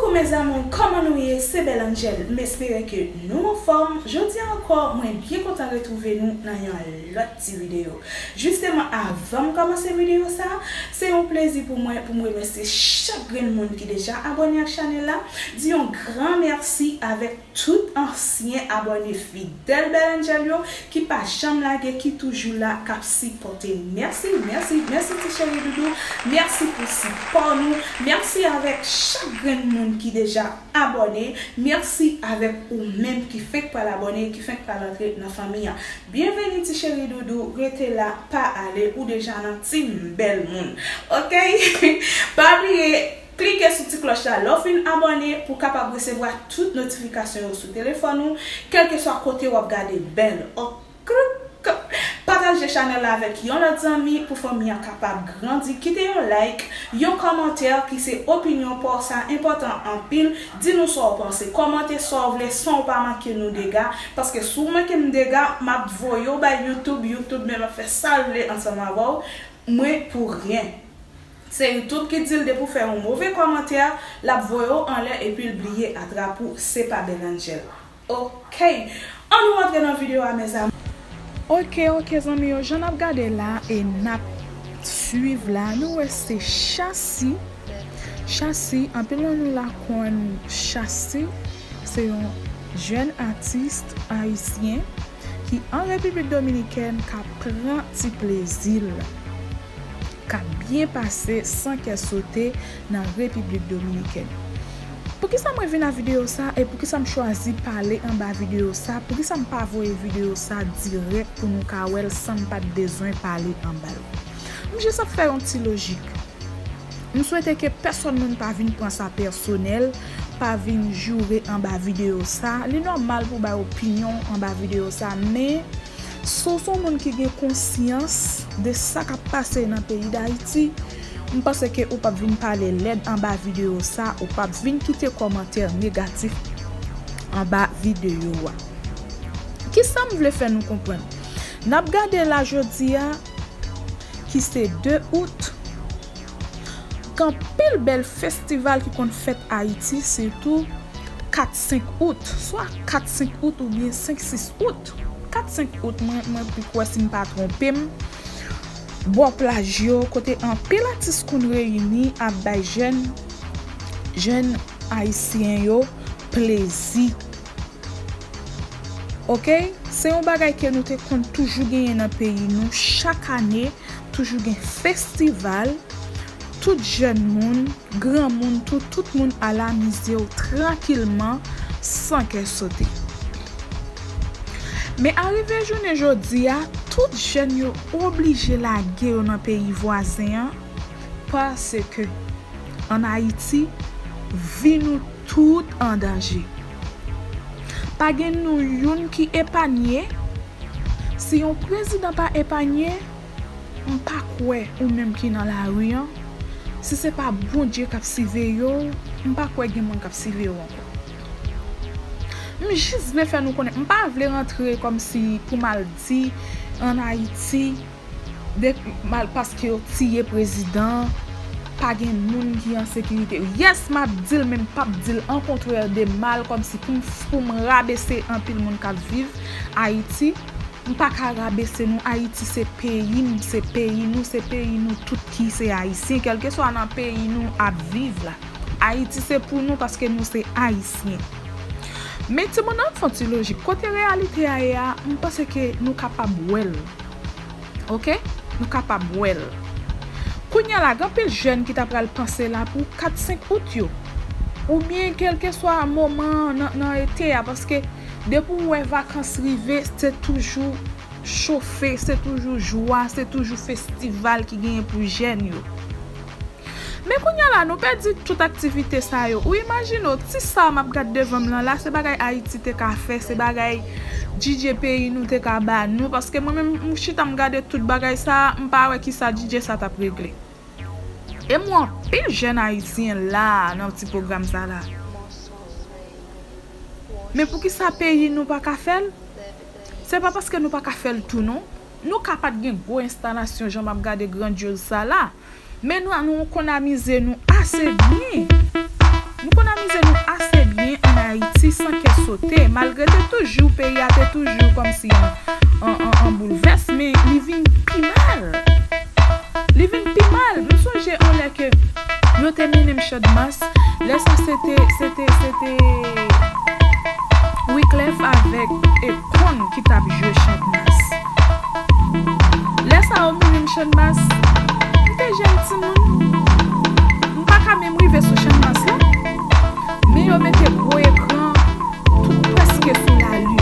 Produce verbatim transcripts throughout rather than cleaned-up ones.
Mes amours, kòman nou ye? Se Belle Angel. M espere ke nou anfòm. Jodi a ankò, mwen byen kontan retwouve nou nan yon lòt ti videyo. Jisteman, avan m kòmanse videyo sa, se yon plezi pou mwen pou m remèsye chak grenn moun ki deja abòne ak chanèl la. Di yon gran mèsi avèk tout ansyen abòne fidèl Belle Angel yo ki pa janm lage, ki toujou la, k ap sipòte m. Mèsi, mèsi, mèsi ti cheri doudou. Mèsi pou sipò nou. Mèsi avèk chak grenn moun ki deja abòne. Mèsi avèk ou menm ki fenk pral abòne, ki fenk pral antre nan fanmi an. Byenveni ti cheri doudou, rete la, pa ale, ou deja nan team bèl moun. Oke? Pa bliye, klike sou ti klòch la lè w fin abòne pou w kapab resevwa tout notifikasyon yo sou telefòn ou, kèlkeswa kote w ap gade Belle. Ok? Pataje chanèl la avèk yon lòt zanmi pou fanmi an kapab grandi. Kite yon like, yon kòmantè ki se opinyon pa w, sa enpòtan anpil. Di nou sa w panse, kòmante sa w vle san w pa manke nou dega, paske si w manke m dega, m ap voye w bay YouTube, YouTube menm ap fè sa l vle ansanm avè w. Mwen pou ryen. Se YouTube ki di l depi w fè yon move kòmantè, l ap voye w anlè epi l bliye atrap ou, se pa Belle Angel. Ok, ann nou antre nan videyo a, mes amours. Ok, ok, zanmi yo, jan n ap gade la e n ap swiv la, nou wè se Chasi. Chasi, anpil nan nou la konn Chasi, se yon jèn atis ayisyen ki an Repiblik Dominikèn k ap pran ti plezi l, k ap byen pase san kè sote nan Repiblik Dominikèn. Poukisa mwen vin a videyo sa e poukisa m chwazi pale anba videyo sa? Poukisa m pa voye videyo sa dirèk pou nou ka wè l san m pa t bezwen pale anba l? M jis ap fè yon ti lojik. M swete ke pèsòn moun pa vin pran sa pèsonèl, pa vin joure anba videyo sa. Li nòmal pou w bay opinyon anba videyo sa, men si w se yon moun ki gen konsyans de sa k ap pase nan peyi Dayiti, m panse ke ou p ap vin pale lèd anba videyo sa, ou p ap vin kite kòmantè negatif anba videyo a. Kisa m vle fè nou konprann? N ap gade la jodi a, ki se de out, gen anpil bèl festival ki konn fèt Ayiti, sitou kat, senk out, swa kat, senk out oubyen senk, sis out. Kat, senk out, mwen, mwen pi kwè si m pa twonpe m. Bò plaj yo, kote anpil atis konn reyini ap bay jèn, jèn ayisyen yo plezi. Ok? Se yon bagay ke nou te konn toujou genyen nan peyi nou. Chak ane, toujou gen festival. Tout jèn moun, granmoun tou, tout moun al amize yo trankilman, san kè sote. Men arive jounen jodi a, tout jèn yo oblije lage yo nan peyi vwazen an, paske ann Ayiti, vi nou tout an danje. Pa gen nou youn ki epanye. Si yon prezidan pa epanye, m pa kwè ou menm ki nan lari an, si se pa Bondye k ap siveye w, m pa kwè gen moun k ap siveye w ankò. M jis vle fè nou konnen, m pa vle rantre kòmsi pou m al di ann Ayiti, de, mal, paske yo tiye prezidan, pa gen moun ki an sekirite. Yes, m ap di l, men m p ap di l an kontrè de mal, kòmsi pou m, pou m rabese anpil moun k ap viv Ayiti. M pa ka rabese nou. Ayiti se peyi m, se peyi nou, se peyi nou tout ki se Ayisyen, kèlkeswa nan peyi nou ap viv la. Ayiti se pou nou paske nou se Ayisyen. Men timoun, ann fè yon ti lojik. Kote reyalite a ye a, m panse ke nou kapab wè l. Ok? Nou kapab wè l. Kounye a la, gen anpil jèn ki ta pral panse la pou kat, senk out yo. Oubyen kèlkeswa moman nan, nan ete a, paske depi w wè vakans rive, se toujou chofe, se toujou jwa, se toujou festival ki genyen pou jèn yo. Men kounye a la, nou pèdi tout aktivite sa yo. Ou imajine w, ti sa m ap gad devan m lan la, se bagay Ayiti te ka fè, se bagay D J peyi nou te ka ba nou, paske mwen menm, m chita m gade tout bagay sa, m pa wè kisa D J sa t ap regle. E m wè anpil jèn ayisyen la nan ti pwogram sa la. Men poukisa peyi nou pa ka fè l? Se pa paske nou pa ka fè l tou non. Nou ka pa t gen gwo enstalasyon jan m ap gade grandyoz sa la. Men nou, nou konn amize nou ase byen. Nou konn amize kòmsi an, an, an, an boulvès, men li vin pi mal. Li vin pi mal. M sonje anlè ke yo te mennen m Channmas. Lè sa se te, se te, se te Wyclef avèk Akon ki t ap jwe Channmas. Lè sa yo mennen m Channmas, m te jèn timoun. M pa ka menm rive sou Channmas la. Men yo mete gwo ekran tout prèske sou lali.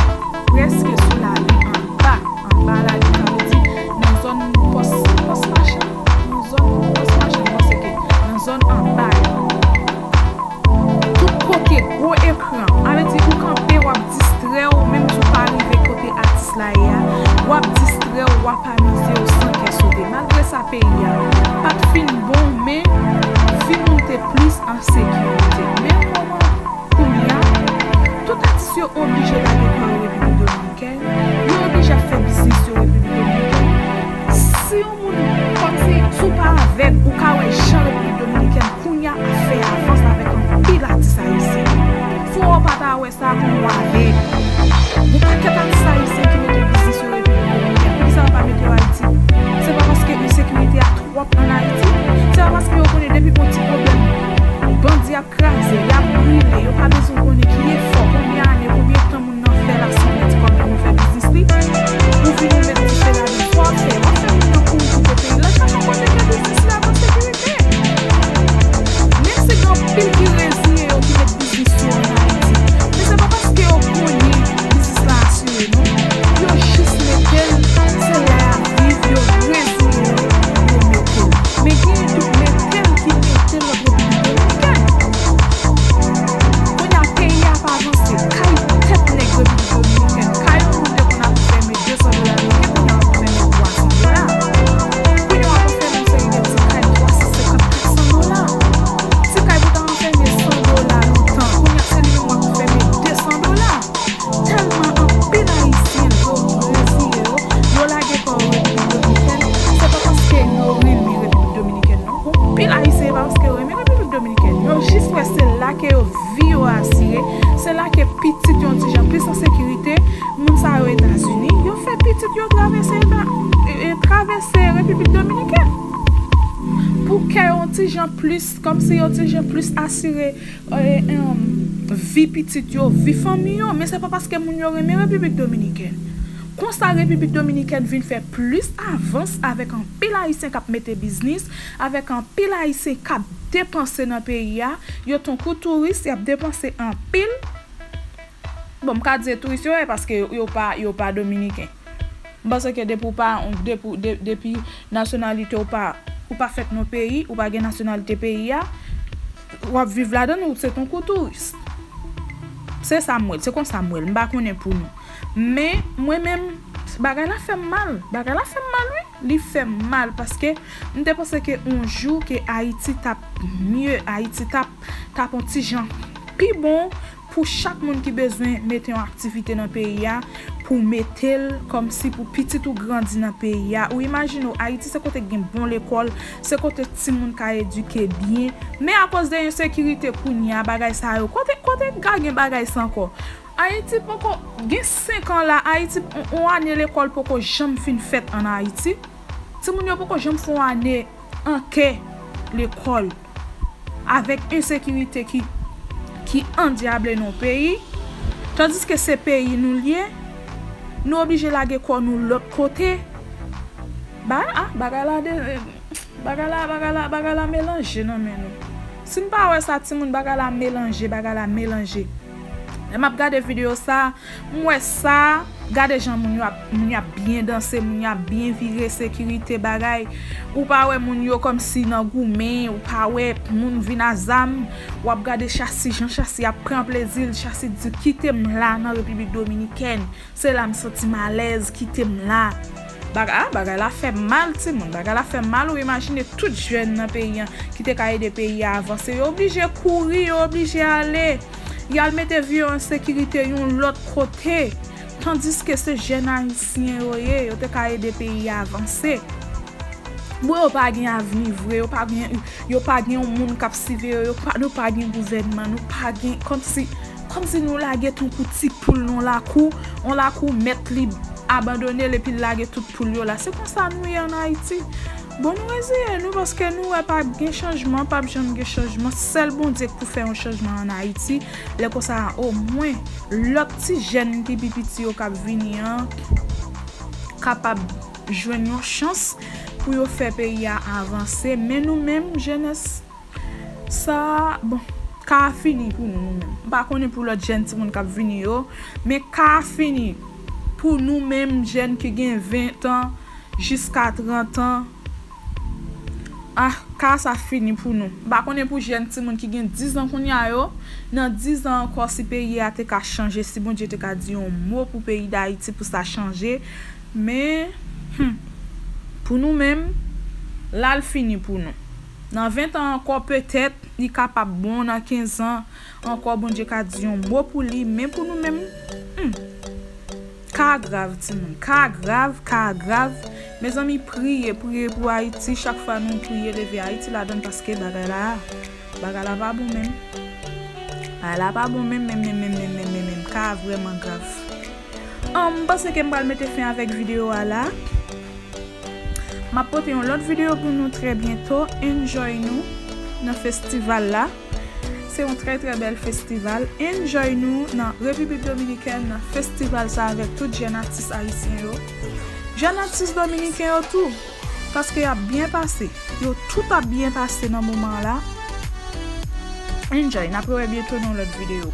Prèske sou lali anba. Anba lali, sa vle di nan zòn pòs, pòs machan. Nan zòn pòs machan, m panse ke nan zòn anba yo. Tout kote, gwo ekran. Sa vle di ou kanpe, w ap distrè w, menm si w pa rive kote atis la ye a, w ap distrè w, w ap amize w san kè sote. Malgre sa, peyi a pa t fin bon, men vi nou te plis an sekirite. Men moman kounye a, tout atis yo oblije lage kò yo Repiblik Dominikèn, yo oblije ap fè biznis yo Repiblik Dominikèn. Si yon moun, kòmsi, si w pa avèg, ou ka wè jan Repiblik Dominikèn kounye a ap fè avans avèk anpil atis ayisyen. Si w pa ta wè sa, pou w avèg. Yon pakèt atis ayisyen ki mete biznis yo Repiblik Dominikèn. Poukisa yo pa mete yo Ayiti? Se pa paske ensekirite a twòp an Ayiti? Se pa paske yo konnen depi gon ti pwoblèm, bandi ap kraze, y ap brile, yo pa bezwen konnen ki efò, konbyen ane, konbyen tan moun nan fè l ap sanble ti kòb pou fè biznis li. Ou vin ou met dife ladan, sa w ap fè? W ap fè moun nan kouri kite peyi l al chache yon kote ke biznis li ap an sekirite. Men se gen anpil ki reziye yo ki met biznis yo an Ayiti. Men se pa paske yo konnen biznis la asire non. Yo jis mete l, se la y ap viv, yo reziye yo, yo mete l. Men genyen tou mete l ki mete l nan Repiblik Dominikèn. Kounye a, peyi a pa avanse. Kay tèt nèg Repiblik Dominikèn, kay yon moun te konn ap fèmen de san dola ameriken, kounye a w ap fèmen twa san dola. Kounye a w ap fèmen yon seri de ti kay twa san senkant, kat san dola. Ti kay pou ta ranfèmen san dola lontan, kounye a se li menm w ap fèmen de san dola. Tèlman anpil Ayisyen yo reziye yo, yo lage kò yo Repiblik Dominikèn, se pa paske yo renmen Repiblik Dominikèn non. Anpil Ayisyen, e pa paske yo renmen Repiblik Dominikèn. Yo jis wè se la ke yo vi yo asire, se la ke pitit yo yon ti jan plis an sekirite. Moun sa yo Etazini, yo fè pitit yo travèse Eta-, e, e, travèse Repiblik Dominikèn. Pou kè yo yon ti jan plis, kòmsi yo ti jan plis asire, e, em, vi pitit yo, vi fanmi yo. Men se pa paske moun yo renmen Repiblik Dominikèn. Konsa, Repiblik Dominikèn vin fè plis avans avèk anpil Ayisyen k ap mete biznis, avèk anpil Ayisyen k ap depanse nan peyi a. Yo tankou touris, y ap depanse anpil. Bon, m ka di se touris yo ye, paske yo, yo pa, yo pa dominiken. M panse ke depi w pa, depi, de-, depi nasyonalite w pa, ou pa fèt nan peyi, ou pa gen nasyonalite peyi a, w ap viv ladan l, ou se tankou touris. Se sa m wè, se konsa m wè l. M pa konnen pou nou. Men, mwen menm, bagay la fè m mal. Bagay la fè m mal, wi. Li fè m mal paske m te panse ke yon jou ke Ayiti t ap mye, Ayiti t ap, t ap yon ti jan pi bon pou chak moun ki bezwen mete yon aktivite nan peyi a, pou mete l kòmsi pou pitit ou grandi nan peyi a. Ou imajine w, Ayiti se kote k gen bon lekòl, se kote timoun ka edike byen. Men akoz de ensekirite kounye a, bagay sa yo, kote, kote ka gen bagay sa ankò? Ayiti poko gen senk an la, Ayiti, on, on ane lekòl poko janm fin fèt ann Ayiti. Timoun yo poko janm fè on ane an kè lekòl. Avèk ensekirite ki, ki andyable nan peyi, tandiske se peyi nou l ye, nou oblije lage kò nou lòt kote. Ba, a, bagay la de, bagay la, bagay la, bagay la melanje nan men nou. Si n pa wè sa, timoun, bagay la melanje, bagay la melanje. Lè m ap gade videyo sa, m wè sa, gade jan moun yo ap, moun yo ap byen danse, moun yo ap byen vire, sekirite, bagay. Ou pa wè moun yo kòmsi nan goumen, ou pa wè moun vin a zam, w ap gade Chasi, jan Chasi ap pran plezi l, Chasi di, "Kite m la nan Repiblik Dominikèn, se la m santi m alèz, kite m la." Baga-, a, bagay la fè m mal, timoun, bagay la fè m mal, ou imajine tout jèn nan peyi an ki te ka ede peyi a avanse, yo oblije kouri, yo oblije ale. Y al mete vi yo an sekirite yon lòt kote. Tandiske se jèn ayisyen yo ye, yo te ka ede peyi a avanse. Bon, yo pa gen avni vre, yo pa gen, yo pa gen yon moun k ap siveye yo, yo pa, nou pa gen gouvènman, nou pa gen, kòmsi, Kòmsi nou lage tankou ti poul nan lakou, yon lakou mèt li abandone l epi l lage tout poul yo la. Se konsa nou ye ann Ayiti. Bon, nou reziye nou paske nou wè p ap gen chanjman, p ap janm gen chanjman. Sèl Bondye k pou fè yon chanjman ann Ayiti. Lè konsa, omwen, lòt ti jèn ki pi piti yo k ap vini an kapab jwenn yon chans pou yo fè peyi a avanse. Men nou menm, jenès sa, bon, ka a fini pou nou, nou menm. M pa konnen pou lòt jèn timoun k ap vini yo, men ka a fini pou nou menm, jèn ki gen ven an jiska trant an. Ah, ka sa fini pou nou. M pa konnen pou jèn timoun ki gen diz an kounye a yo. Nan diz an ankò, si peyi a te ka chanje, si Bondye te ka di yon mo pou peyi Dayiti pou sa chanje, men, hmm, pou nou menm, la l fini pou nou. Nan ven an ankò, petèt, li kapab bon, nan kenz an ankò, Bondye ka di yon mo pou li, men pou nou menm, hmm, ka grav, timoun, ka grav, ka grav. Mezanmi, priye, priye pou Ayiti. Chak fwa nou priye, leve Ayiti ladan l, paske bagay la, bagay la pa bon menm. Bagay la pa bon menm, menm, menm, menm, menm, menm, menm, menm. Ka vrèman grav. An, m panse ke m pral mete fen avèk videyo a la. M ap pote yon lòt videyo pou nou trè byento. Enjoy nou nan festival la. Se yon trè, trè bèl festival. Enjoy nou nan Repiblik Dominikèn, nan festival sa avèk tout jèn atis ayisyen yo. Jèn atis dominiken yo tou, paske y ap byen pase. Yo tout ap byen pase nan moman la. Enjoy. N ap rewè byento nan yon lòt videyo.